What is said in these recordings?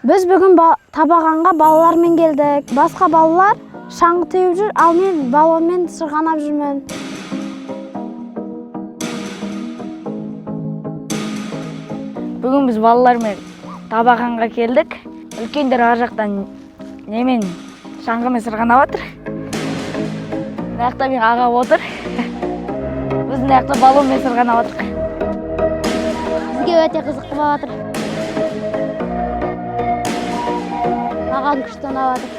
Біз бүгін Табағанға балалармен келдік. Басқа балалар шаңғы теуіп жүр, ал мен баллонмен сырғанап жүрмін. Бүгін біз балалармен Табағанға келдік. Үлкендер ар жақтан немен, шаңғымен сырғанап жатыр. Мына жақта менің ағам отыр. Біз мына жақта баллонмен сырғанап жатырмық. Бізге өте қызықты болып жатыр. Маған күшті ұнап жатыр.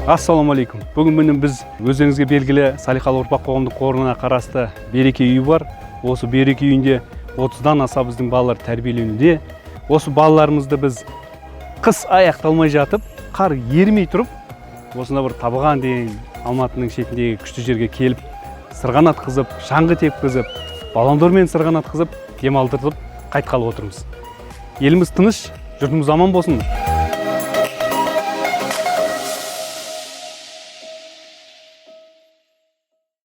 Ассалаумағалейкум! Бүгін, міне, біз өздеріңізге белгілі «Салиқалы ұрпақ» қоғамдық қорына қарасты «Береке» үйі бар. Осы «Береке» үйінде 30-дан аса біздің балалар тәрбиеленуде. Осы балаларымызды біз қыс аяқталмай жатып, қар ерімей тұрып, осында бір Табаған деген Алматының шетіндегі күшті жерге келіп, сырғанатқызып, шаңғы тепкізіп, баллондормен сырғанатқызып, демалдыртып қайтқалы отырмыз. Еліміз тыныш, жұртымыз аман болсын.